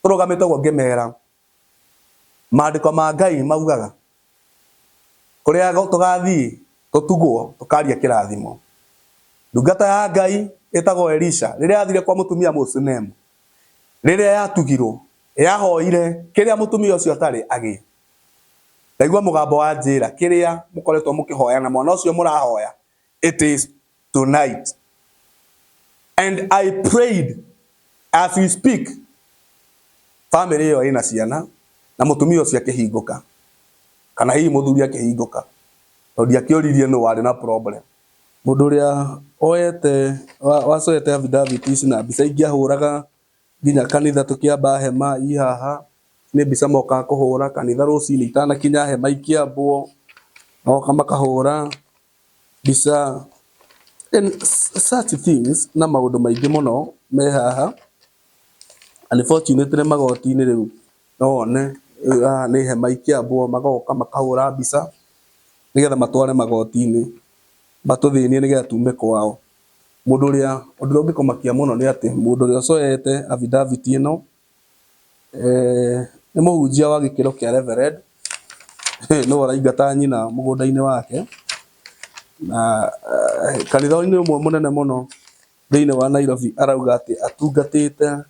Tũrũgamĩte ũguo ngĩmera maandĩko ma Ngai maugaga kũrĩa tũgathiĩ tũtugwo tũkaria kĩrathimo. Ndungata ya Ngai ĩtagwo Elisha rĩrĩa yathire kwa mũtumia Mũshunemu, rĩrĩa yatugirwo yahoire kĩrĩa mũtumia ũcio atarĩ agĩe. Ndaigua mũgambo wa njĩra kĩrĩa mũkoretwo mũkĩhoya na mwana ũcio mũrahoya, it is tonight. And I prayed as we speak, family ĩyo ĩna ciana na mũtumia ũcio akĩhingũka, kana hihi mũthuri akĩhingũka, tondũ ndiakĩũririe nũ warĩ na problem. Mũndũ ũrĩa oete wacoete affidavit ici na mbica ingĩ ahũraga nginya kanitha tũkĩamba hema i haha, nĩ mbica mokaga kũhũra kanitha rũcinĩ itanakinya hema ikĩambwo, magoka makahũra mbica and such things na maũndũ maingĩ mũno me haha. Unfortunately magoti-inĩ rĩu no wone haha nĩ hema ikĩambwo magoka makahũra mbica nĩgetha matware magoti-inĩ matũthĩnie nĩgetha tume kwao. Mũndũ ũrĩa ũndũ ũrĩa ũngĩkũmakia mũno nĩ atĩ mũndũ ũrĩa ũcoete affidavit ĩno nĩ mũhunjia wa gĩkĩro kĩa reverend, nĩwe ũraingata nyina mũgũnda-inĩ wake, na kanitha-inĩ ũmwe mũnene mũno thĩinĩ wa Nairobi arauga atĩ atungatĩte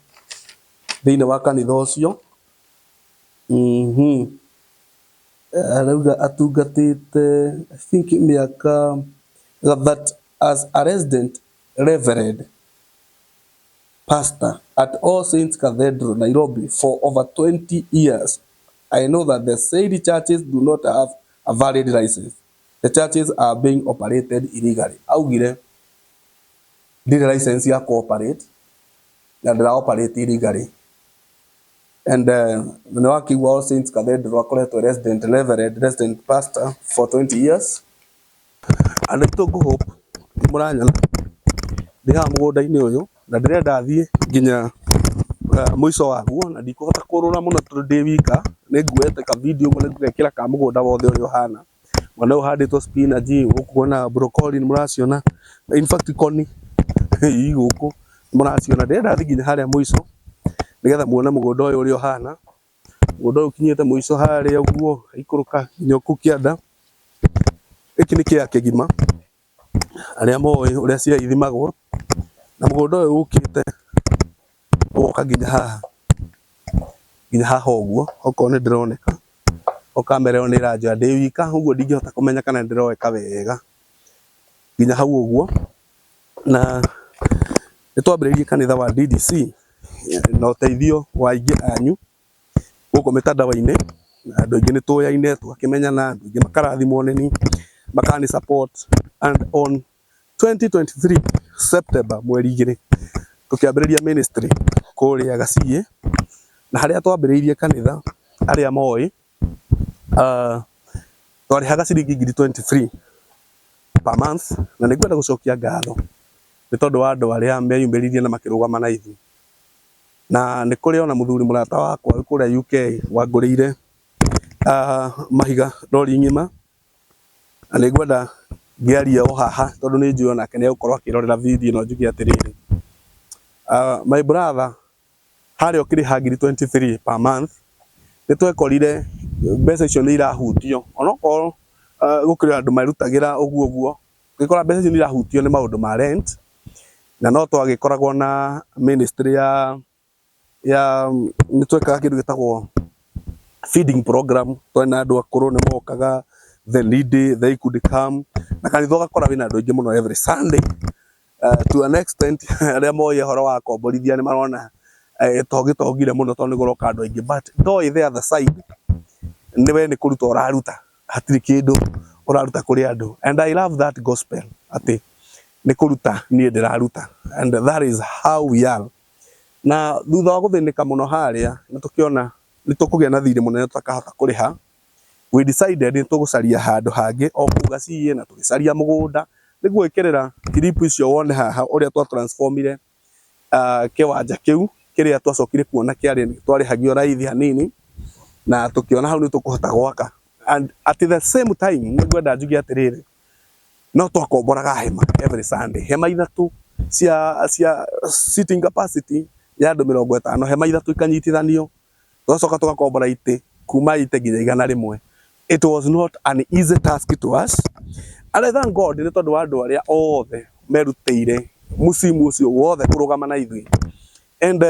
thĩinĩ wa kanitha ũcio, arauga atungatĩte I think mĩaka that as a resident reverend. Pastor at All Saints Cathedral, Nairobi for over 20 years. I know that the said churches do not have a valid license. The churches are being operated illegally. Augire ndirĩ license ya kũ-operate na ndĩra operate illegally. And nĩ wakĩigua All Saints Cathedral akoretwo resident reverend, resident pastor for 20 years. Andũ aitũ ngũ hope nĩ mũranyona ndĩ haha mũgũnda-inĩ ũyũ na ndĩrenda thiĩ nginya mũico waguo na ndikũhota kũrũra mũno tondũ ndĩ wika, nĩ nguoete ka video ũguo nĩ ngũgekĩra ka mũgũnda wothe ũrĩa ũhana. Mwena ũyũ ũhandĩtwo spinach, gũkũ kwĩna broccoli nĩ mũraciona, in fact koni i gũkũ nĩ mũraciona. Ndĩrenda thiĩ nginya harĩa mũico nĩgetha muone mũgũnda ũyũ ũrĩa ũhana. Mũgũnda ũyũ ũkinyĩte mũico harĩa ũguo, ũgaikũrũka nginya kũu kĩanda. Gĩkĩ nĩ kĩea kĩgima, arĩa moĩ ũrĩa ciea ithimagwo, na mũgũnda ũyũ ũkĩte ũgoka nginya haha, nginya haha ũguo, okorwo nĩ ndĩroneka, o kamera ĩyo nĩ ĩranjoya ndĩ wika, ũguo ndingĩhota kũmenya kana nĩ ndĩroeka wega, nginya hau ũguo, na nĩ twambĩrĩirie kanitha wa DDC na ũteithio wa aingĩ anyu gũkũ mĩtandao-inĩ, na andũ aingĩ nĩ tũyaine tũgakĩmenyana, andũ aingĩ makarathimwo nĩ niĩ, makani support and on 2023 September mweri 2 tũkĩambĩrĩria ministry kũrĩa Gaciĩ, na harĩa twambĩrĩirie kanitha arĩa moĩ twarĩhaga ciringi ngiri 23 per month, na nĩ ngwenda gũcokia ngatho nĩ tondũ wa andũ arĩa meyumĩririe na makĩrũgama na ithuĩ. Na nĩ kũrĩ ona mũthuri mũrata wakwa wĩ kũrĩa UK wangũrĩire mahiga rori ng'ima, na nĩ ngwenda ngĩarie o haha tondũ nĩ njũĩ onake nĩ egũkorwo akĩrorera video ĩno njuge atĩrĩrĩ, my brother harĩa ũkĩrĩha ngiri 23 per month, nĩ twekorire mbeca icio nĩ irahutio onokorwo gũkĩrĩ andũ merutagĩra ũguo ũguo, ũgĩkora mbeca icio nĩ irahutio nĩ maũndũ ma rent, na no twagĩkoragwo na ministry ya nĩ twekaga kĩndũ gĩtagwo feeding program, twarĩ na andũ akũrũ nĩ mokaga, the needy they could come, na kanitha ũgakora wĩna andũ aingĩ mũno every Sunday. To an extent arĩa moĩ ũhoro wa komborithia nĩ marona to gĩtongire mũno tondũ nĩ kũroka andũ aingĩ, but ndoĩ the other side nĩ we nĩ kũruta ũraruta, hatirĩ kĩndũ ũraruta kũrĩ andũ. And I love that gospel atĩ nĩ kũruta niĩ ndĩraruta and that is how we are. Na thutha wa gũthĩnĩka mũno harĩa nĩ tũkĩona nĩ tũkũgĩa na thirĩ mũnene tũtakahota kũrĩha, we decided nĩ tũgũcaria handũ hangĩ o kũu Gaciĩ na tũgĩcaria mũgũnda. Nĩ ngũgwĩkĩrĩra clip icio wone haha ũrĩa twa transform ire kĩwanja kĩu kĩrĩa twacokire kuona kĩarĩ twarĩhagio raithi hanini na tũkĩona hau nĩ tũkũhota gwaka. And at the same time nĩ ngwenda njuge atĩrĩrĩ, no twakomboraga hema every Sunday, hema ithatũ cia sitting capacity. ya andũ 50, hema 3 ikanyitithanio, tũgacoka tũgakombora itĩ kuma itĩ nginya 100. It was not an easy task to us, and I thank God nĩ tondũ wa andũ arĩa othe merutĩire mũcimu ũcio wothe kũrũgama na ithuĩ. And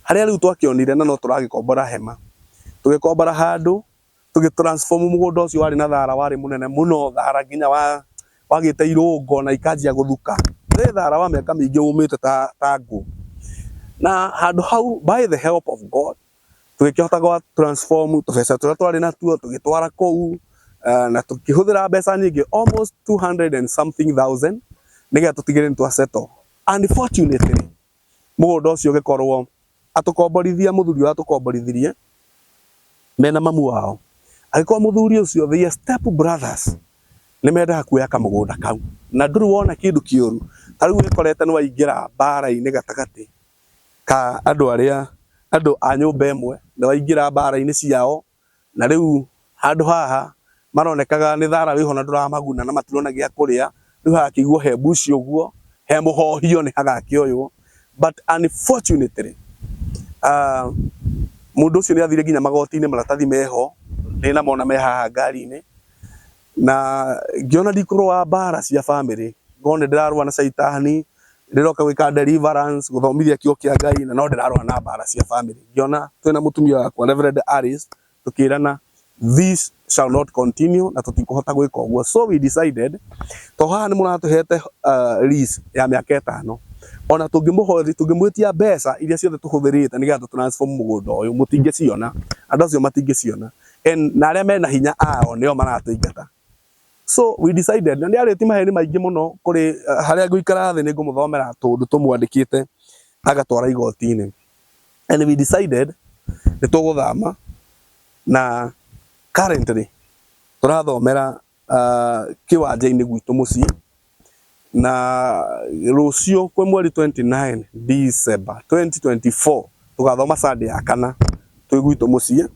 harĩa rĩu twakĩonire na no tũragĩkombora hema, tũgĩkombora handũ, tũgĩ transform mũgũnda ũcio warĩ na thara warĩ mũnene mũno, thara nginya wa wagĩte irũngo na ikanjia gũthuka, nĩ thara wa mĩaka mĩingĩ ũmĩte ta ngũ. Na handũ hau, by the help of God, tũgĩkĩhota gwa transform tũbeca tũrĩa twarĩ natuo tũgĩtwara kũu, na tũkĩhũthĩra mbeca nyingĩ, almost 200 and something thousand, nĩgetha tũtigĩrĩre nĩ twa settle. Unfortunately, mũgũnda ũcio ũgĩkorwo atũkomborithia, mũthuri ũrĩa atũkomborithirie mena mamu wao, agĩkorwo mũthuri ũcio, their step brothers, nĩ mendaga kuoya kamũgũnda kau. Na ndũrĩ wona kĩndũ kĩũru ta rĩu wĩkorete nĩ waingĩra mbara-inĩ gatagatĩ ka andũ arĩa andũ a nyũmba ĩmwe, nĩ waingĩra mbara-inĩ ciao, na rĩu handũ haha maronekaga nĩ thara wĩho na ndũramaguna na matirona gĩa kũrĩa. Rĩu hagakĩigwo he mbuci ũguo, he mũhohio nĩ hagakĩoywo. But unfortunately, mũndũ ũcio nĩ athire nginya magoti-inĩ, maratathi meho ndĩna mona me haha ngari-inĩ, na ngĩona ndikũrũa mbara cia family, ngona ndĩrarũa na caitani, ndĩroka gwĩka deliverance, gũthomithia kiugo kĩa Ngai, na no ndĩrarũa na mbara cia family. Ngĩona twĩna mũtumia wakwa Reverend Alice, tukirana this shall not continue na tutikũhota gwĩka ũguo. So we decided, to haha nĩ mũratũhete lease ya mĩaka 5, ona tũngĩmũhothi tũngĩmwĩtia mbeca iria ciothe tũhũthĩrĩte nĩgetha tũ transform mũgũnda ũyũ, mũtingĩciona, andũ acio matingĩciona, and na arĩa mena hinya ao nĩo maratũingata. So we decided, na nĩ arĩtie maheni maingĩ mũno kũrĩ harĩa ngũikara thĩ nĩ ngũmũthomera tũndũ tũmwandĩkĩte agatwara igoti-inĩ. And we decided nĩ tũgũthama, na currently tũrathomera kĩwanja-inĩ gwitũ mũciĩ. Na rũciũ kwĩ mweri 29 December 2024 tũgathoma Sunday ya kana twĩ gwitũ mũciĩ.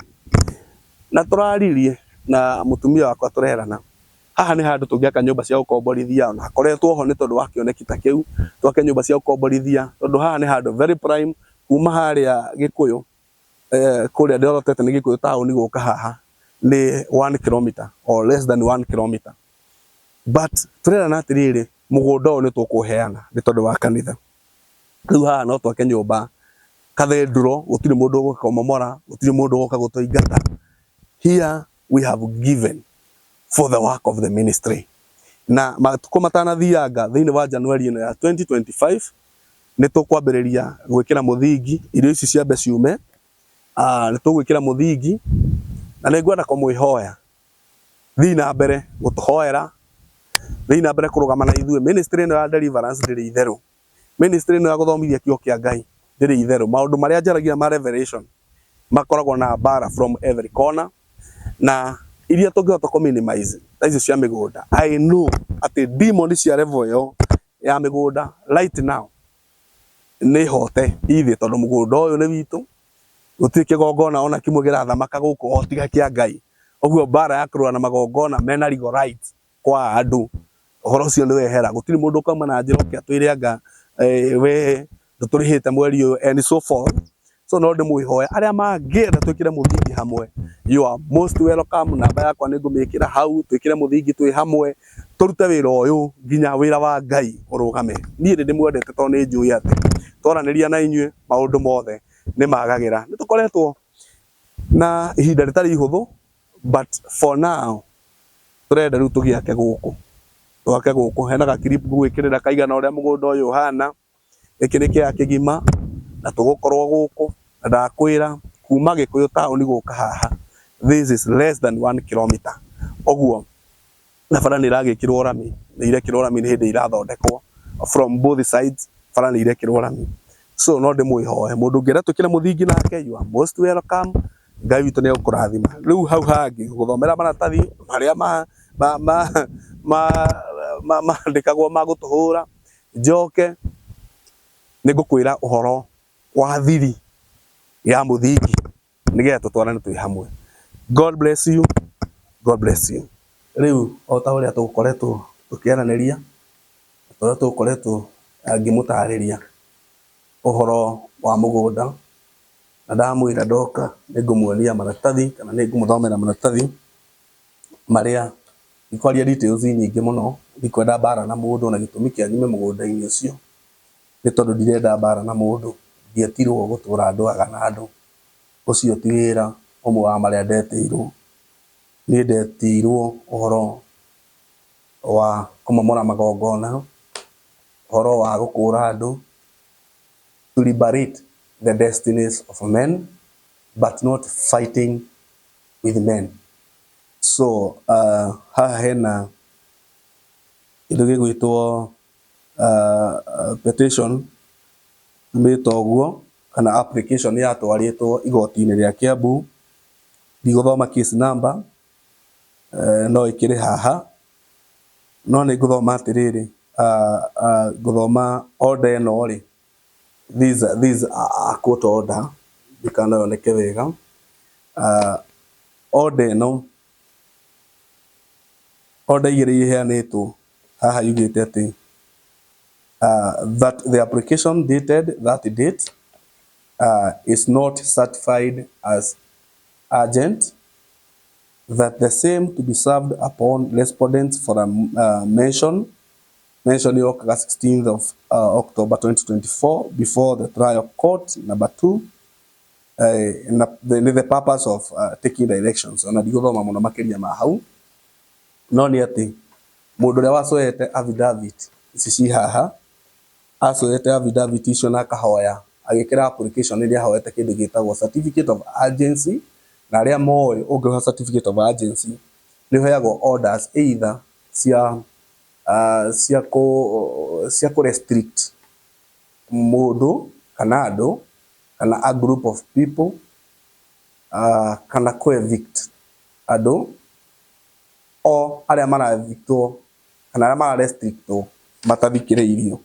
Na tũraririe na mũtumia wakwa, tũrerana haha nĩ handũ tũngĩaka nyũmba cia gũkomborithia, ona hakoretwo ho nĩ tondũ wa kĩoneki ta kĩu, twake nyũmba cia gũkomborithia, tondũ haha nĩ handũ very prime. Kuma harĩa Gĩkũyũ, kũrĩa ndĩrorotete nĩ Gĩkũyũ taũni, gũka haha nĩ 1 kilometer or less than 1 kilometer. But tũrerana atĩrĩrĩ, mũgũnda ũyũ nĩ tũkũheana nĩ tondũ wa kanitha. Rĩu haha no twake nyũmba cathedral, gũtirĩ mũndũ ũgũka kũmomora, gũtirĩ mũndũ ũgũka gũtũingata. Here we have given for the work of the ministry. Na matukũ matanathianga, thĩinĩ wa January ĩno ya 2025, nĩ tũkwambĩrĩria gwĩkĩra mũthingi. Irio ici ciambe ciume, nĩ tũgwĩkĩra mũthingi, na nĩ ngwenda kũmwĩhoya thiĩ na mbere gũtũhoera, thiĩ na mbere kũrũgama na ithuĩ. Ministry ĩno ya deliverance ndĩrĩ itherũ, ministry ĩno ya gũthomithia kiugo kĩa Ngai ndĩrĩ itherũ. Maũndũ marĩa njaragia ma revelation makoragwo na mbara from every corner, na iria tũngĩhota kũ minimize ta icio cia mĩgũnda. I know atĩ demon cia level ĩyo ya mĩgũnda right now nĩ hote ithiĩ, tondũ mũgũnda ũyũ nĩ witũ, gũtirĩ kĩgongona ona kĩmwe kĩrathamaka gũkũ o tiga kĩa Ngai. Ũguo mbara ya kũrũa na magongona mena legal right kwa andũ, ũhoro ũcio nĩ wehera. Gũtirĩ mũndũ ũkauma na njĩra oke atwĩre anga we ndũtũrĩhĩte mweri ũyũ and so forth. So no ndĩmwĩhoya, arĩa mangĩenda twĩkĩre mũthingi hamwe, you are most welcome. Namba yakwa nĩ ngũmĩkĩra hau, twĩkĩre mũthingi twĩ hamwe, tũrute wĩra ũyũ nginya wĩra wa Ngai ũrũgame. Niĩ nĩ ndĩmwendete, tondũ nĩ njũĩ atĩ twaranĩria na inyuĩ maũndũ mothe nĩ magagĩra. Nĩ tũkoretwo na ihinda rĩtarĩ ihũthũ, but for now tũrenda rĩu tũgĩake gũkũ, twake gũkũ. Hena ga clip ngũgwĩkĩrĩra kaigana ũrĩa mũgũnda ũyũ ũhana. Gĩkĩ nĩ kĩaya kĩgima, na tũgũkorwo gũkũ, na ndakwĩra kuma Gĩkũyũ taũni gũka haha, this is less than 1 kilometer. Ũguo na bara nĩ ĩragĩkĩrwo rami, nĩ irekĩrwo rami, nĩ hĩndĩ irathondekwo from both sides, bara nĩ irekĩrwo rami. So no ndĩmwĩhoe, mũndũ ũngĩenda twĩkĩre mũthingi nake, you are most welcome. Ngai witũ nĩ egũkũrathima. Rĩu hau hangĩ gũthomera maratathi marĩa ma ma ma ma ma mandĩkagwo ma gũtũhũra, njoke nĩ ngũkwĩra ũhoro wa thiri ya mũthingi nĩgetha tũtwarane twĩ hamwe. God bless you, God bless you. Rĩu o ta ũrĩa tũgũkoretwo tũkĩaranĩria, ta ũrĩa tũgũkoretwo ngĩmũtarĩria Ũhoro wa mũgũnda, na ndamwĩra ndoka nĩ ngũmuonia maratathi kana nĩ ngũmũthomera maratathi marĩa ndikwaria details nyingĩ mũno, ndikwenda mbara na mũndũ na gĩtũmi kĩa nyume mũgũnda-inĩ ũcio nĩ tondũ ndirenda mbara na mũndũ, ndietirwo gũtũra ndũaga na andũ, ũcio ti wĩra ũmwe wa marĩa ndetĩirwo, niĩ ndetĩirwo ũhoro wa kũmomora magongona, ũhoro wa gũkũra andũ, to liberate the destinies of men but not fighting with men. So haha hena kĩndũ gĩgwĩtwo petition tumĩte ũguo kana application yatwarĩtwo igoti-inĩ rĩa Kiambu, ndigũthoma case number no ĩkĩrĩ haha, no nĩ ngũthoma atĩrĩrĩ, ngũthoma order ĩno rĩ, this a court order ndĩkanayoneke wega, order ĩno, order igĩrĩ iheanĩtwo haha yugĩte atĩ that the application dated that date is not certified as urgent, that the same to be served upon respondents for a mention yokaga 16th of October 2024 before the trial court number 2 na the purpose of taking directions. Ona ndigũthoma mũno makĩria ma hau, no nĩ atĩ mũndũ ũrĩa wacoete affidavit ici ci haha, acoete affidavit icio na akahoya agĩkĩra application ĩrĩa ahoete kĩndũ gĩtagwo certificate of urgency, na arĩa moĩ ũngĩoha certificate of urgency nĩ ũheagwo orders either cia kũ restrict mũndũ kana andũ kana a group of people kana kũ evict andũ o arĩa mara evictwo kana arĩa mara restrictwo matathikĩrĩirio.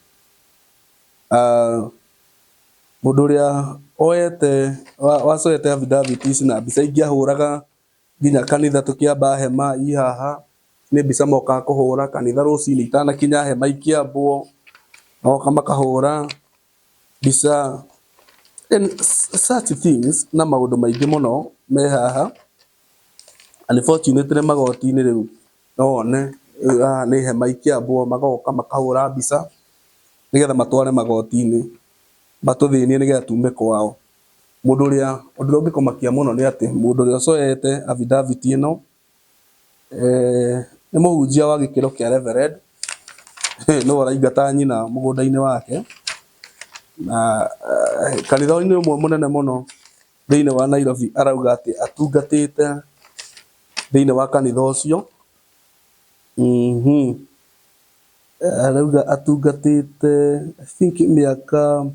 Mũndũ ũrĩa oete wacoete affidavit ici na mbica ingĩ ahũraga nginya kanitha tũkĩamba hema i haha, nĩ mbica mokaga kũhũra kanitha rũcinĩ itanakinya hema ikĩambwo, magoka makahũra mbica and such things na maũndũ maingĩ mũno me haha. Unfortunately magoti-inĩ rĩu no wone haha nĩ hema ikĩambwo, magoka makahũra mbica nĩgetha matware magoti-inĩ matũthĩnie nĩgetha tume kwao. Mũndũ ũrĩa ũndũ ũrĩa ũngĩkũmakia mũno nĩ atĩ mũndũ ũrĩa ũcoete affidavit ĩno nĩ mũhunjia wa gĩkĩro kĩa reverend, nĩwe ũraingata nyina mũgũnda-inĩ wake, na kanitha-inĩ ũmwe mũnene mũno thĩinĩ wa Nairobi arauga atĩ atungatĩte thĩinĩ wa kanitha ũcio. Arauga atungatĩte I think mĩaka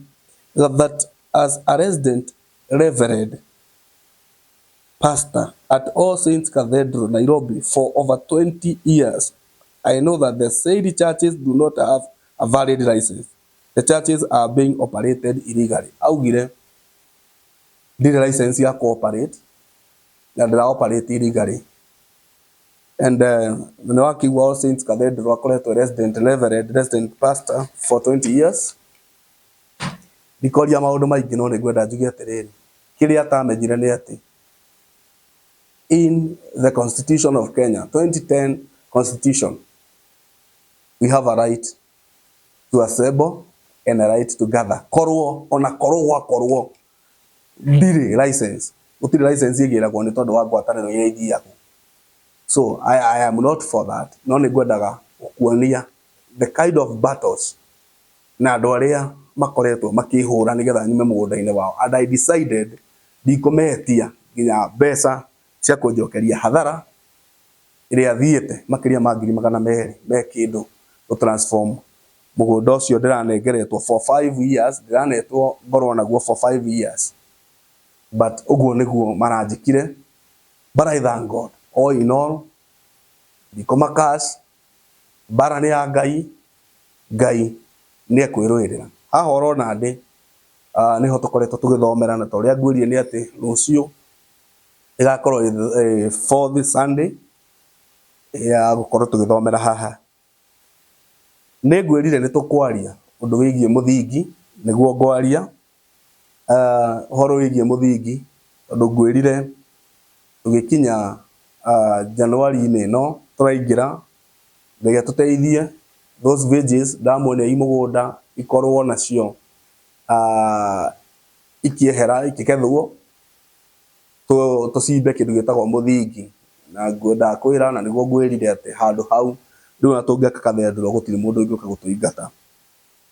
that as a resident reverend pastor at All Saints Cathedral, Nairobi for over 20 years. I know that the said churches do not have a valid license. The churches are being operated illegally. Augire ndirĩ license ya cooperate na ndĩra operate illegally. And nĩ wakĩigua All Saints Cathedral akoretwo resident reverend, resident pastor for 20 years. Ndikwaria maũndũ maingĩ no nĩ ngwenda njuge atĩrĩrĩ, kĩrĩa atamenyire nĩ atĩ in the Constitution of Kenya, 2010 Constitution, we have a right to assemble and a right to gather. Korwo ona korwo gwakorwo ndirĩ license, gũtirĩ license ĩgĩragwo nĩ tondũ wa ngwatanĩro iria ithiagwo. So I am not for that. No nĩ ngwendaga gũkuonia the kind of battles na andũ arĩa makoretwo makĩhũra nĩgetha nyume mũgũnda-inĩ wao. And I decided ndikũmetia nginya mbeca cia kũnjokeria hathara ĩrĩa thiĩte makĩria ma 200,000 me kĩndũ gũ transform mũgũnda ũcio ndĩranengeretwo for 5 years, ndĩranetwo ngorwo naguo for 5 years, but ũguo nĩguo maranjĩkire. But I thank God. All in all, ndikũma cash mbara nĩ ya Ngai, Ngai nĩ ekwĩrũĩrĩra. Haha ũrona ndĩ nĩho tũkoretwo tũgĩthomera, na ta ũrĩa ngwĩrire nĩ atĩ rũciũ ĩgakorwo ĩ fourth Sunday ya gũkorwo tũgĩthomera haha. Nĩ ngwĩrire nĩ tũkwaria ũndũ wĩgiĩ mũthingi, nĩguo ngwaria. Ũhoro wĩgiĩ mũthingi, tondũ ngwĩrire tũgĩkinya January-inĩ ĩno tũraingĩra, Ngai atũteithie those veggies ndamuonia i mũgũnda ikorwo nacio ikĩehera ikĩgethwo, tũcimbe kĩndũ gĩtagwo mũthingi. Na ndakwĩra na nĩguo ngwĩrire atĩ handũ hau rĩu ona tũngĩaka kathendũro gũtirĩ mũndũ ũngĩũka gũtũingata.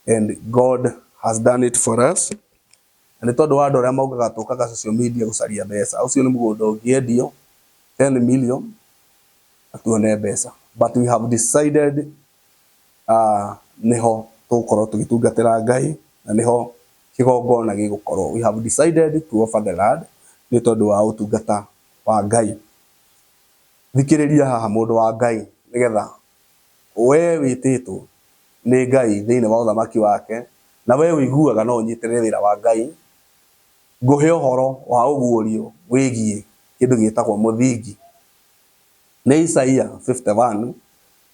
And God has done it for us. Na nĩ tondũ wa andũ arĩa maugaga tũkaga social media gũcaria mbeca, ũcio nĩ mũgũnda ũngĩendio 10 million na tuone mbeca. But we have decided nĩho tũgũkorwo tũgĩtungatĩra Ngai na nĩho kĩgongona gĩgũkorwo. We have decided to offer the land nĩ tondũ wa ũtungata wa Ngai. Thikĩrĩria haha mũndũ wa Ngai nĩgetha we wĩtĩtwo nĩ Ngai thĩinĩ wa ũthamaki wake na we ũiguaga no ũnyitĩrĩre wĩra wa Ngai, ngũhe ũhoro wa ũguũrio wĩgiĩ kĩndũ gĩtagwo mũthingi. Nĩ Isaia 51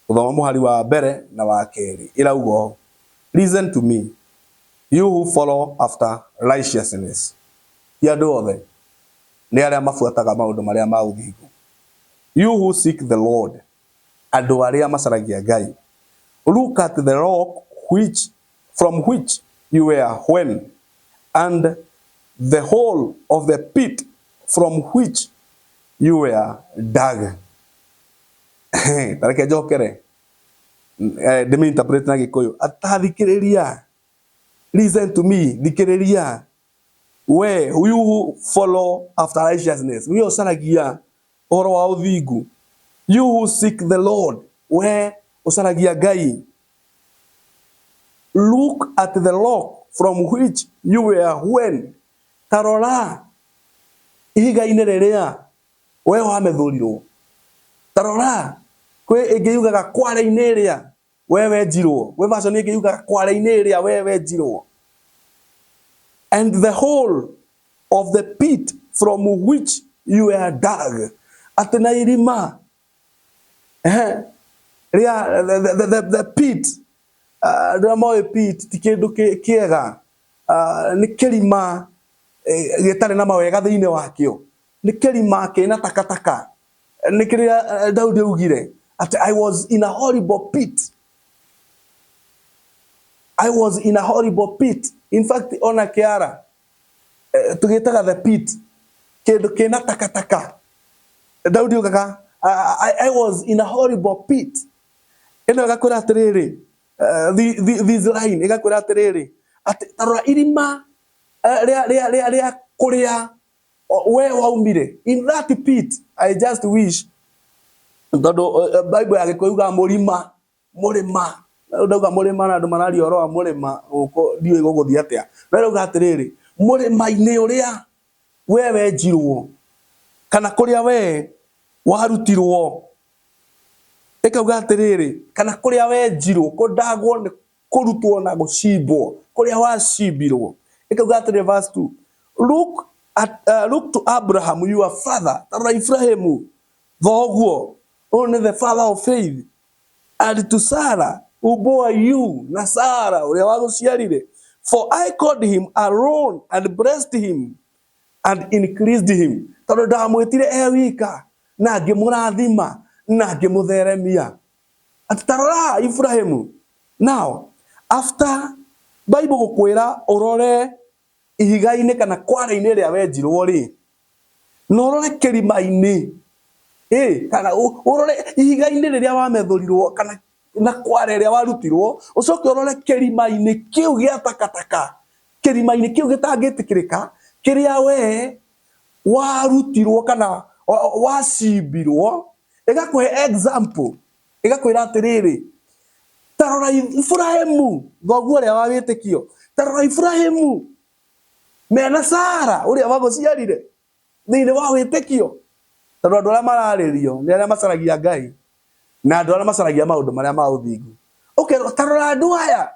gũthoma mũhari wa mbere na wa kerĩ ĩrauga ũũ, Listen to me, you who follow after righteousness. Ti andũ othe, nĩ arĩa mabuataga maũndũ marĩa ma ũthingu. You who seek the Lord, andũ arĩa macaragia Ngai. Look at the rock which, from which you were when, and the hole of the pit from which you were dug. Ta reke njokere ndĩmĩ interpret na Gĩkũyũ. Atathikĩrĩria, listen to me, thikĩrĩria we you who follow after righteousness, we ũcaragia ũhoro wa ũthingu. You who seek the Lord, we ũcaragia Ngai. Look at the rock from which you were when, ta rora ihiga-inĩ rĩrĩa we wamethũrirwo. Ta rora kwĩ ĩngĩ yugaga kware-inĩ ĩrĩa we wenjirwo, kwĩ version ĩngĩ yugaga kware-inĩ ĩrĩa we wenjirwo. And the hole of the pit from which you were dug, atĩ na irima rĩa the pit, andũ arĩa moĩ pit ti kĩndũ kĩega, nĩ kĩrima gĩtarĩ na mawega thĩinĩ wakĩo, nĩ kĩrima kĩna takataka. Nĩ kĩrĩa Daudi augire atĩ I was in a horrible pit, I was in a horrible pit. In fact ona kĩara tũgĩtaga the pit, kĩndũ kĩna takataka. Daudi augaga I was in a horrible pit. Ĩno ĩgakwĩra atĩrĩrĩ, this line ĩgakwĩra atĩrĩrĩ atĩ ta rora irima rĩa kũrĩa we waumire, in that pit. I just wish tondũ Bible ya Gĩkũyũ yugaga mũrima, mũrĩma. Rĩu ndauga mũrĩma na andũ mararia ũhoro wa mũrĩma gũkũ ndiũĩ gũgũthiĩ atĩa. No ĩrauga atĩrĩrĩ, mũrĩma-inĩ ũrĩa we wenjirwo kana kũrĩa we warutirwo, ĩkauga atĩrĩrĩ, kana kũrĩa wenjirwo, kũndagwo nĩ kũrutwo na gũcimbwo, kũrĩa wacimbirwo. Ĩkauga atĩrĩrĩ verse 2, look at, look to Abraham your father, ta rora Ibrahimu thoguo, ũyũ nĩ the father of faith, and to Sarah who bore you, na Sarah ũrĩa wagũciarire. For I called him alone and blessed him and increased him. Tondũ ndamwĩtire e wika na ngĩmũrathima na ngĩmũtheremia. Atĩ ta rora Ibrahimu. Now, after Bible gũkwĩra ũrore ihiga-inĩ kana kware-inĩ ĩrĩa wenjirwo rĩ, na ũrore kĩrima-inĩ kana ũrore ihiga-inĩ rĩrĩa wamethũrirwo kana na kware ĩrĩa warutirwo, ũcoke ũrore kĩrima-inĩ kĩu gĩa takataka, kĩrima-inĩ kĩu gĩtangĩtĩkĩrĩka, kĩrĩa we warutirwo kana wacimbirwo. Ĩgakũhe example, ĩgakwĩra atĩrĩrĩ, ta rora Ibrahimu thoguo ũrĩa wa wĩtĩkio, ta rora Ibrahimu mena Sara ũrĩa wagũciarire thĩinĩ wa wĩtĩkio. Tondũ andũ arĩa mararĩrio nĩ arĩa macaragia Ngai na andũ arĩa macaragia maũndũ marĩa ma ũthingu. Ũkerwo ta rora andũ aya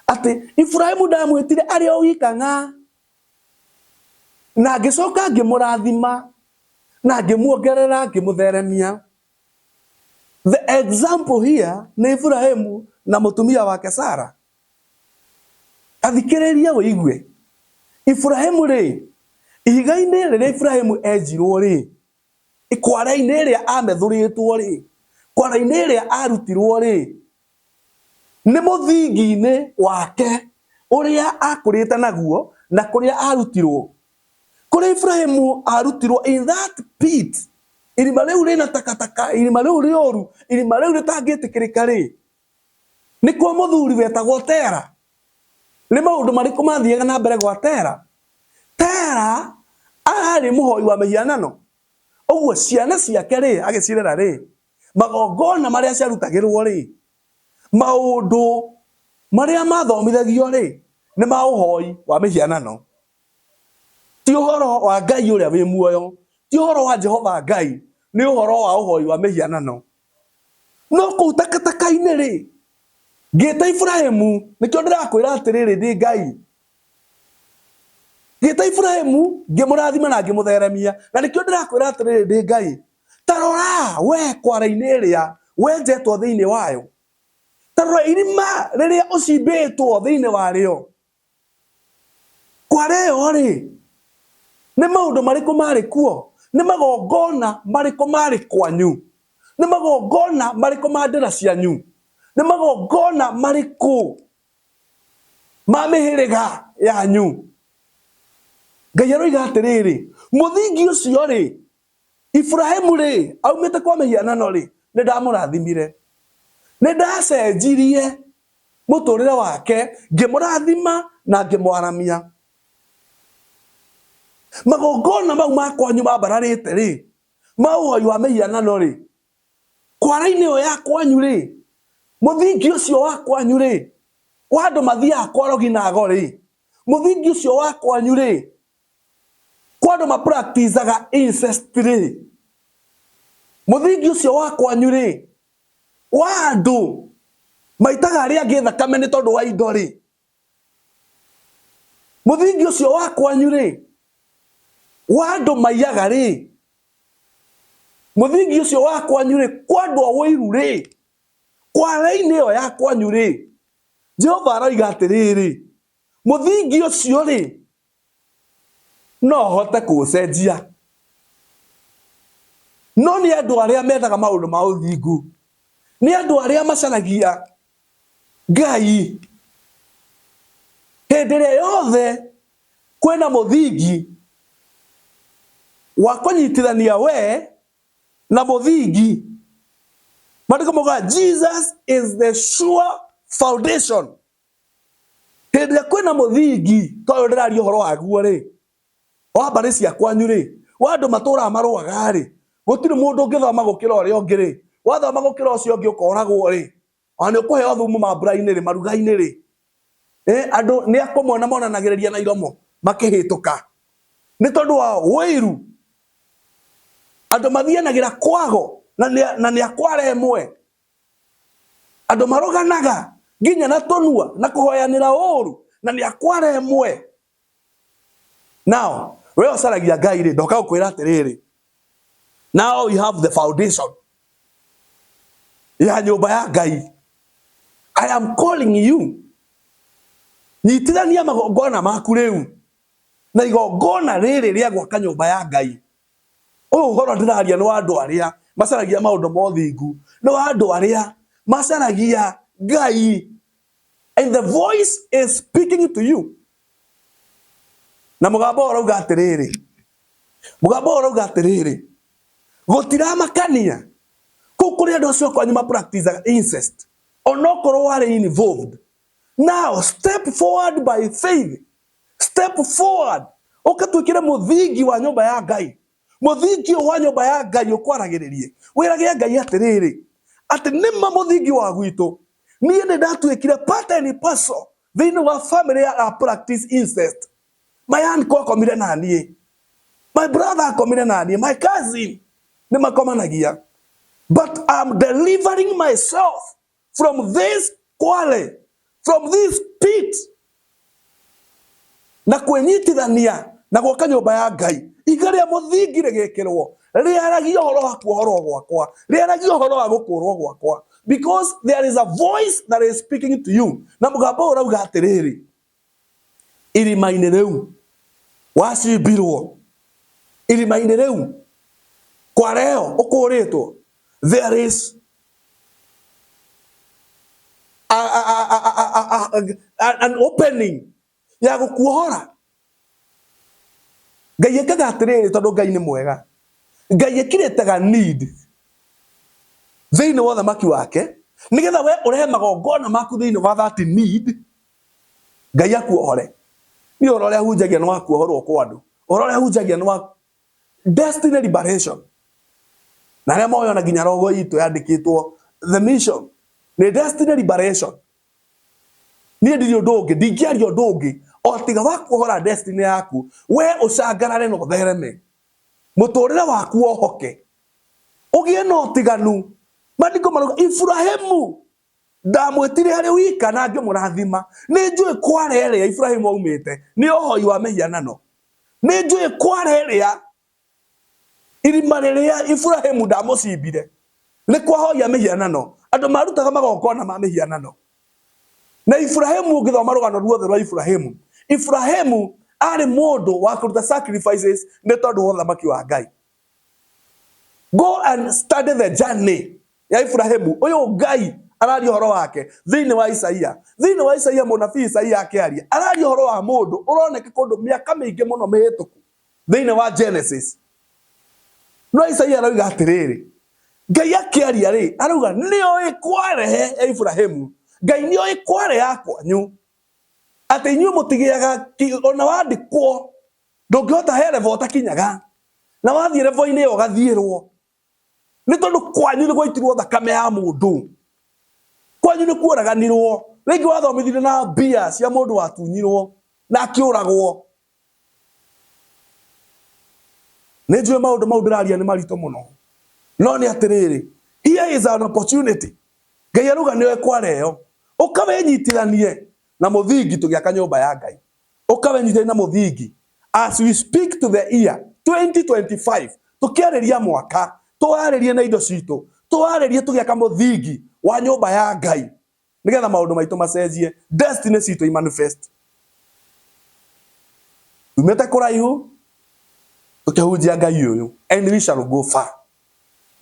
atĩ Ibrahimu ndamwĩtire arĩ o wika ng'a, na ngĩcoka ngĩmũrathima na ngĩmuongerera ngĩmũtheremia. The example here nĩ Ibrahimu na mũtumia wake Sara. Athikĩrĩria ũigue. Iburahimu rĩ, ihiga-inĩ rĩrĩa Iburahimu enjirwo rĩ, kwara-inĩ ĩrĩa amethũrĩtwo rĩ, kwara-inĩ ĩrĩa arutirwo rĩ, nĩ mũthingi-inĩ wake ũrĩa akũrĩte naguo na kũrĩa arutirwo. Kũrĩa Iburahimu arutirwo in that pit, irima rĩu rĩna takataka, irima rĩu rĩũru, irima rĩu rĩtangĩtĩkĩrĩka rĩ, nĩ kwa mũthuri wetagwo Tera. Nĩ maũndũ marĩkũ mathiaga na mbere gwa Tera? Tera arĩ mũhoi wa mĩhianano. Ũguo ciana ciake rĩ, agĩcirera rĩ, magongona marĩa ciarutagĩrwo rĩ, maũndũ marĩa mathomithagio rĩ, nĩ ma ũhoi wa mĩhianano. Ti ũhoro wa Ngai ũrĩa wĩ muoyo, ti ũhoro wa Jehova Ngai, nĩ ũhoro wa ũhoi wa mĩhianano. No kũu takataka-inĩ rĩ, ngĩta Iburahimu, nĩkĩo ndĩrakwĩra atĩrĩrĩ, ndĩ Ngai. Ngĩta Iburahimu, ngĩmũrathima na ngĩmũtheremia, na nĩkĩo ndĩrakwĩra atĩrĩrĩ, ndĩ Ngai. Ta rora we kwara-inĩ ĩrĩa wenjetwo thĩinĩ wayo, ta rora irima rĩrĩa ũcimbĩtwo thĩinĩ warĩo. Kwara ĩyo rĩ, nĩ maũndũ marĩkũ marĩ kuo? Nĩ magongona marĩkũ marĩ kwanyu? Nĩ magongona marĩkũ ma ndĩra cianyu? Nĩ magongona marĩkũ ma mĩhĩrĩga yanyu? Ngai aroiga atĩrĩrĩ, mũthingi ũcio rĩ, Iburahimu rĩ, aumĩte kwa mĩhianano rĩ, nĩ ndamũrathimire. Nĩ ndacenjirie mũtũrĩre wake, ngĩmũrathima na ngĩmwaramia. Magongona mau ma kwanyu mambararĩte rĩ, ma ũhoi wa mĩhianano rĩ, kwara-inĩ ĩyo ya kwanyu rĩ, mũthingi ũcio wa kwanyu rĩ, wa andũ mathiaga kwa rogi na ago rĩ, mũthingi ũcio wa kwanyu rĩ, kwa andũ mapracticaga incest rĩ, mũthingi ũcio wa kwanyu rĩ, wa andũ maitaga arĩa angĩ thakame nĩ tondũ wa indo rĩ, mũthingi ũcio wa kwanyu rĩ, wa andũ maiyaga rĩ, mũthingi ũcio wa kwanyu rĩ, kwa andũ a ũiru rĩ, kwara-inĩ ĩyo ya kwanyu rĩ, Jehova aroiga atĩrĩrĩ, mũthingi ũcio rĩ, no hote kũũcenjia. No nĩ andũ arĩa mendaga maũndũ ma ũthingu, nĩ andũ arĩa macaragia Ngai hĩndĩ ĩrĩa yothe kwĩna mũthingi wa kũnyitithania we na mũthingi. Maandĩko maugaga Jesus is the sure foundation. Hĩndĩ ĩrĩa kwĩna mũthingi ta ũyũ ndĩraria ũhoro waguo rĩ, wa mbarĩ cia kwanyu rĩ, wa andũ matũraga marũaga rĩ, gũtirĩ mũndũ ũngĩthoma gũkĩra ũrĩa ũngĩ rĩ, wathoma gũkĩra ũcio ũngĩ ũkoragwo rĩ, ona nĩ ũkũheo thumu mambura-inĩ rĩ, maruga-inĩ rĩ, andũ nĩ akũmona monanagĩrĩria na iromo makĩhĩtũka nĩ tondũ wa ũiru. Andũ mathianagĩra kwago na nĩ akwara ĩmwe. Andũ marũganaga nginya na tũnua na kũhoyanĩra ũru na nĩ akwara ĩmwe. Now, we ũcaragia Ngai rĩ, ndoka gũkwĩra atĩrĩrĩ, now we have the foundation ya nyũmba ya Ngai. I am calling you. Nyitithania magongona maku rĩu na igongona rĩrĩ rĩa gwaka nyũmba ya Ngai. Ũyũ ũhoro ndĩraria nĩ wa andũ arĩa macaragia maũndũ ma ũthingu, nĩ wa andũ arĩa macaragia Ngai. And the voice is speaking to you. Na mũgambo ũrauga atĩrĩrĩ, mũgambo ũrauga atĩrĩrĩ, gũtiramakania kũu kũrĩ andũ acio kwanyu ma practice incest, onokorwo warĩ involved. Now step forward by faith, step forward, ũkatuĩkĩre mũthingi wa nyũmba ya Ngai. Mũthingi ũyũ wa nyũmba ya Ngai ũkwaragĩrĩrie, wĩrage Ngai atĩrĩrĩ, atĩ nĩma mũthingi wa gwitũ, niĩ nĩ ndatuĩkire part and parcel thĩinĩ wa family ya practice incest. My uncle akomire na niĩ, my brother akomire na niĩ, my cousin nĩ makomanagia, but I'm delivering myself from this quarry, from this pit, na kwĩnyitithania na gwaka nyũmba ya Ngai. Ihiga rĩa mũthingi rĩgĩkĩrwo rĩaragia ũhoro wa kuohorwo gwakwa, rĩaragia ũhoro wa gũkũrwo gwakwa, because there is a voice that is speaking to you. Na mũgambo ũyũ ũrauga atĩrĩrĩ, irima-inĩ rĩu Wacimbirwo irima-inĩ rĩu kwareo ũkũrĩtwo, there is an opening ya gũkuohora. Ngai ekaga atĩrĩrĩ, tondũ Ngai nĩ mwega, Ngai ekirĩtaga need thĩinĩ wa ũthamaki wake nĩgetha we ũrehe magongona maku thĩinĩ wa that need, Ngai akuohore. Niĩ ũhoro ũrĩa hunjagia nĩ wa kuohorwo kwa andũ, ũhoro ũrĩa hunjagia nĩ wa destiny liberation, na arĩa moĩ ona nginya rogo itũ yandĩkĩtwo the mission nĩ destiny liberation. Niĩ ndirĩ ũndũ ũngĩ, ndingĩaria ũndũ ũngĩ o tiga wa kuohora destiny yaku, we ũcangarare na ũthereme mũtũrĩre waku, wohoke ũgĩe na ũtiganu. Maandĩko marauga Iburahĩmu ndamwĩtire arĩ wika na ngĩmũrathima. Nĩ njũĩ kware ĩrĩa Iburahĩmu aumĩte nĩ ũhoi wa mĩhianano. Nĩ njũĩ kware ĩrĩa irima rĩrĩa Iburahĩmu ndamũcimbire nĩ kwahoia mĩhianano, andũ marutaga magongona ma mĩhianano. Na Iburahĩmu, ũngĩthoma rũgano ruothe rwa Iburahĩmu, Iburahĩmu arĩ mũndũ wa kũruta sacrifices nĩ tondũ wa ũthamaki wa Ngai. Go and study the journey ya Iburahĩmu ũyũ Ngai araria ũhoro wake thĩinĩ wa Isaia. Thĩinĩ wa Isaia, mũnabii Isaia akĩaria araria ũhoro wa mũndũ ũroneka kũndũ mĩaka mĩingĩ mũno mĩhĩtũku thĩinĩ wa Genesis. No Isaia arauga atĩrĩrĩ, Ngai akĩaria rĩ, arauga nĩoĩ kwarehe ya Iburahĩmu, Ngai nĩoĩ kware ya kwanyu, atĩ inyuĩ mũtigĩaga ona wandĩkwo ndũngĩhota he level ũtakinyaga, na wathiĩ level-inĩ ĩyo ũgathiĩrwo nĩ tondũ kwanyu nĩ gwaitirwo thakame ya mũndũ, kwanyu nĩ kuoraganirwo, rĩngĩ wathomithirio na mbia cia mũndũ watunyirwo na akĩũragwo. Nĩ njũĩ maũndũ mau ndĩraria nĩ maritũ mũno, no nĩ atĩrĩrĩ, here is an opportunity. Ngai arauga nĩoe kwara ĩyo, ũka wĩnyitithanie na mũthingi tũgĩaka nyũmba ya Ngai. Ũka wĩnyitithanie na mũthingi as we speak to the year 2025, tũkĩarĩria mwaka, tũwarĩrie na indo citũ, tũwarĩrie tũgĩaka mũthingi wa nyũmba ya Ngai nĩgetha maũndũ maitũ macenjie, destiny citũ imanifest. Tumĩte kũraihu tũkĩhunjia Ngai ũyũ, and we shall go far.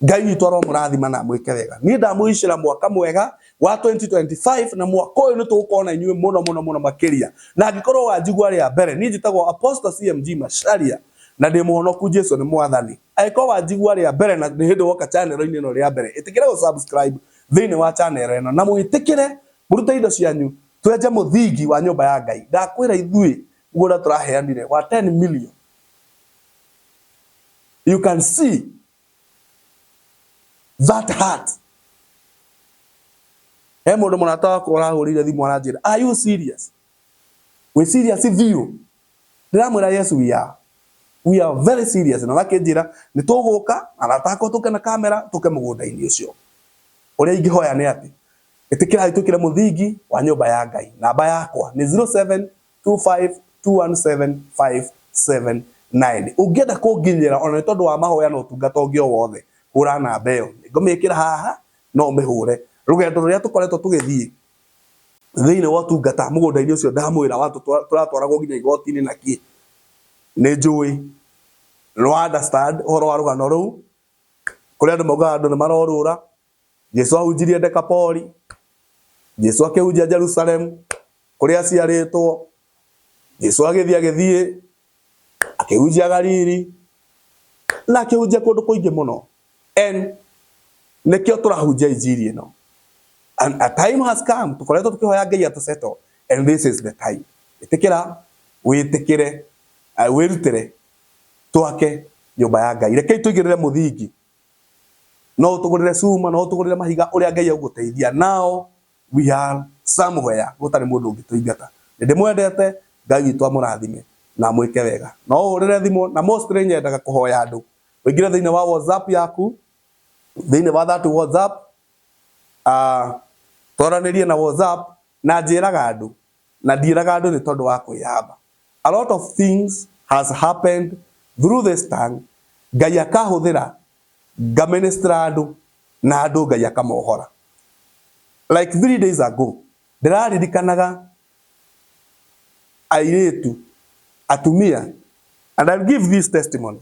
Ngai witũ aromũrathima na amwĩke wega. Niĩ ndamwĩicĩra mwaka mwega wa 2025, na mwaka ũyũ nĩ tũgũkorwo na inyuĩ mũno mũno mũno makĩria. Na angĩkorwo wanjigua rĩa mbere, niĩ njĩtagwo Apostle CMG Macharia na ndĩ mũhonoku, Jesu nĩ mwathani. Angĩkorwo wanjigua rĩa mbere na nĩ hĩndĩ woka channel-inĩ ĩno rĩa mbere, ĩtĩkĩra gũ subscribe thĩinĩ wa channel ĩno na mwĩtĩkĩre mũrute indo cianyu twenje mũthingi wa nyũmba ya Ngai. Ndakwĩra ithuĩ mũgũnda tũraheanire wa 10 million. You can see that heart. He mũndũ mũrata wakwa ũrahũrĩire thimũ aranjĩra, "Are you serious? Wĩ serious biũ?" Ndĩramwĩra, "Yes, we are. We are very serious." Na makĩnjĩra nĩ tũgũka arata akwa tũke na kamera tũke mũgũnda-inĩ ũcio. Ũrĩa ingĩhoya nĩ atĩ ĩtĩkĩrai twĩkĩre mũthingi wa nyũmba ya Ngai. Namba yakwa nĩ 0725217579. Ũngĩenda kũnginyĩra ona nĩ tondũ wa mahoya na ũtungata ũngĩ o wothe, hũra namba ĩyo. Ngũmĩkĩra haha no ũmĩhũre. Rũgendo rũrĩa tũkoretwo tũgĩthiĩ thĩinĩ wa ũtungata mũgũnda-inĩ ũcio ndamwĩra wa tũratwaragwo nginya igoti-inĩ na kĩ, nĩ njũĩ no understand ũhoro wa rũgano rũu kũrĩa andũ maugaga andũ nĩ marorũra. Jesu ahunjirie Dekapoli, Jesu akĩhunjia Jerusalemu kũrĩa aciarĩtwo, Jesu agĩthiĩ akĩhunjia Galili na akĩhunjia kũndũ kũingĩ mũno, and nĩkĩo tũrahunjia injiri ĩno. And a time has come, tũkoretwo tũkĩhoya Ngai atũsettle, and this is the time. Ĩtĩkĩra, wĩtĩkĩre, wĩrutĩre twake nyũmba ya Ngai. Rekei tũigĩrĩre mũthingi. No ũtũgũrĩre cuma, no ũtũgũrĩre mahiga, ũrĩa Ngai egũgũteithia. Now we are somewhere gũtarĩ mũndũ ũngĩtũingata. Nĩ ndĩmwendete, Ngai witũ amũrathime na amwĩke wega. No ũhũrĩre thimũ, na mostly nyendaga kũhoya andũ ũingĩre thĩinĩ wa WhatsApp yaku, thĩinĩ wa that WhatsApp, twaranĩrie na WhatsApp, na njĩraga andũ, na ndiĩraga andũ nĩ tondũ wa kwĩyamba. A lot of things has happened through this tongue. Ngai akahũthĩra ngaministera andũ na andũ Ngai akamohora. Like 3 days ago ndĩraririkanaga airĩtu atumia And I'll give this testimony.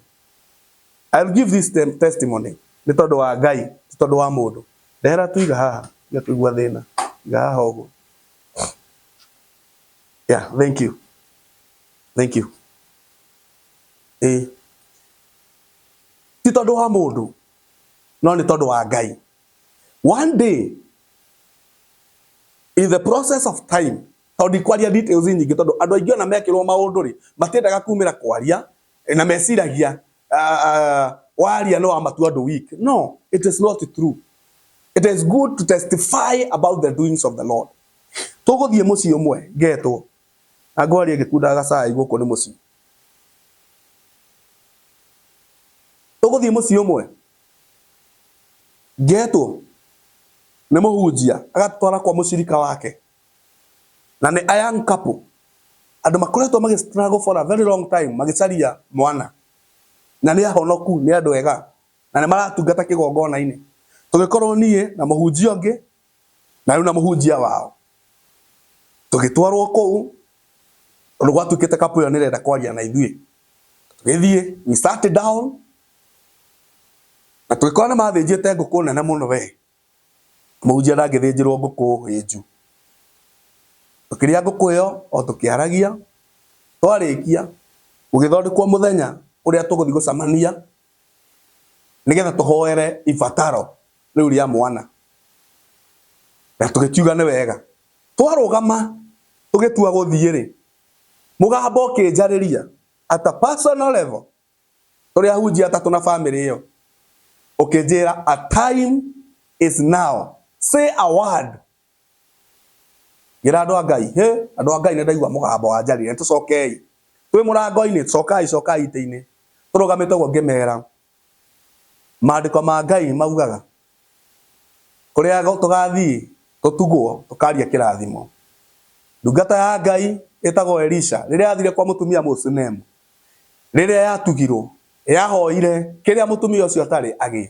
I'll give this testimony nĩ tondũ wa Ngai, ti tondũ wa mũndũ. Ndehera tuiga haha, tiga kũigua thĩna. Iga haha ũguo. Yeah, thank you. Thank you. Ĩĩ. Ti tondũ wa mũndũ, no nĩ tondũ wa Ngai. One day, in the process of time, tondũ ndikwaria details nyingĩ tondũ andũ aingĩ ona mekĩrwo maũndũ rĩ, matiendaga kumĩra kwaria na meciragia waria no wamatua andũ weak. No, it is not true. It is good to testify about the doings of the Lord. Tũgũthiĩ mũciĩ ũmwe ngetwo na ngwaria ngĩkundaga gacai gũkũ nĩ mũciĩ. Tũgũthiĩ mũciĩ ũmwe ngetwo nĩ mũhunjia agatwara kwa mũcirika wake na nĩ a young couple andũ makoretwo magĩ struggle for a very long time magĩcaria mwana na nĩ ahonoku nĩ andũ ega na nĩ maratungata kĩgongona-inĩ. Tũgĩkorwo niĩ na mũhunjia ũngĩ na rĩu na mũhunjia wao tũgĩtwarwo kũu tondũ gwatuĩkĩte couple ĩyo nĩ ĩrenda kwaria na ithuĩ. Tũgĩthiĩ, we sat down na tũgĩkora nĩ mathĩnjĩte ngũkũ nene mũno we. Mũhunjia ndangĩthĩnjĩrwo ngũkũ hĩnju. Tũkĩrĩa ngũkũ ĩyo o tũkĩaragia, twarĩkia gũgĩthondekwo mũthenya ũrĩa tũgũthiĩ gũcemania nĩgetha tũhoere ibataro rĩu rĩa mwana. Na tũgĩkiuga nĩ wega. Twarũgama tũgĩtua gũthiĩ rĩ, mũgambo ũkĩnjarĩria at a personal level tũrĩ ahunjia atatũ na famĩlĩ ĩyo ũkĩnjĩra a time is now, say a word. Ngĩra andũ a Ngai, hĩ andũ a Ngai nĩ ndaigua mũgambo wa njarĩria, tũcokei twĩ mũrango-inĩ, cokai cokai itĩ-inĩ. Tũrũgamĩte ũguo ngĩmera maandĩko ma Ngai maugaga kũrĩa tũgathiĩ tũtugwo tũkaria kĩrathimo. Ndungata ya Ngai ĩtagwo Elisha rĩrĩa yathire kwa mũtumia Mũshunemu, rĩrĩa yatugirwo yahoire kĩrĩa mũtumia ũcio atarĩ agĩe.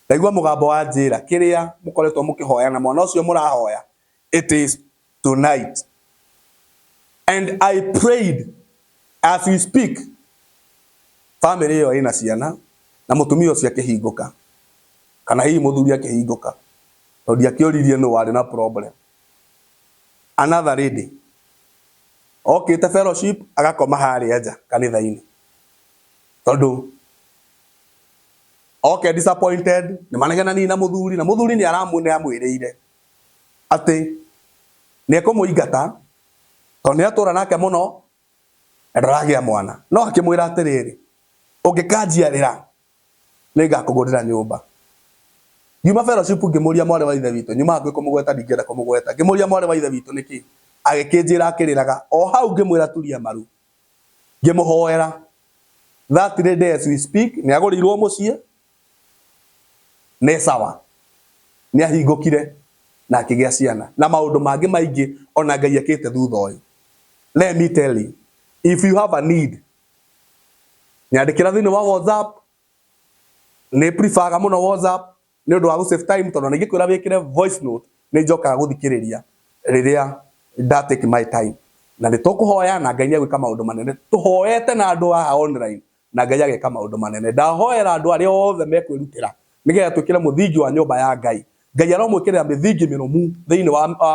Ndaigua mũgambo wa njĩra kĩrĩa mũkoretwo mũkĩhoya na mwana ũcio mũrahoya, it is tonight. And I prayed as we speak, family ĩyo ĩna ciana na mũtumia ũcio akĩhingũka, kana hihi mũthuri akĩhingũka, tondũ ndiakĩũririe nũ warĩ na problem. Another lady okĩte fellowship agakoma harĩa nja kanitha-inĩ tondũ oke disappointed nĩ manegenanire na mũthuri na mũthuri nĩ amwĩrĩire atĩ nĩ ekũmũingata tondũ nĩ atũra nake mũno na ndaragĩa mwana. No akĩmwĩra atĩrĩrĩ, ũngĩkanjiarĩra nĩ ngakũgũrĩra nyũmba. Ngiuma fellowship ngĩmũria mwarĩ wa ithe witũ, nyuma hakuhĩ kũmũgweta ndingĩenda kũmũgweta, ngĩmũria mwarĩ wa ithe witũ nĩkĩ, agĩkĩnjĩra akĩrĩraga, o hau ngĩmwĩra turia maru, ngĩmũhoera. That lady as we speak nĩ agũrĩirwo mũciĩ, nĩ sawa, nĩ ahingũkire na akĩgĩa ciana na maũndũ mangĩ maingĩ ona Ngai ekĩte thutha ũyũ. Let me tell you, if you have a need, nyandĩkĩra thĩinĩ wa WhatsApp, nĩ preferga mũno WhatsApp nĩ ũndũ wa gũ save time tondũ ona ingĩkwĩra wĩkĩre voice note nĩ njokaga gũthikĩrĩria rĩrĩa nda take my time. Na nĩ tũkũhoya na Ngai nĩ egwĩka maũndũ manene. Tũhoete na andũ haha online na Ngai ageka maũndũ manene. Ndahoera andũ arĩa othe mekwĩrutĩra nĩgetha twĩkĩre mũthingi wa nyũmba ya Ngai. Ngai aromwĩkĩrĩra mĩthingi mĩrũmu thĩinĩ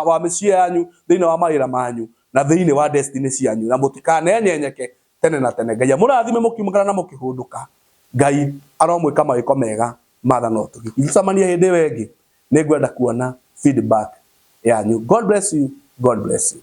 wa mĩciĩ yanyu, thĩinĩ wa mawĩra manyu na thĩinĩ wa destiny cianyu, na mũtikanenyenyeke tene na tene. Ngai amũrathime mũkiumagara na mũkĩhũndũka. Ngai aromwĩka mawĩko mega ma tha na ũtugi. Ingĩcemania hĩndĩ ĩyo ĩngĩ, nĩ ngwenda kuona feedback yanyu. God bless you. God bless you.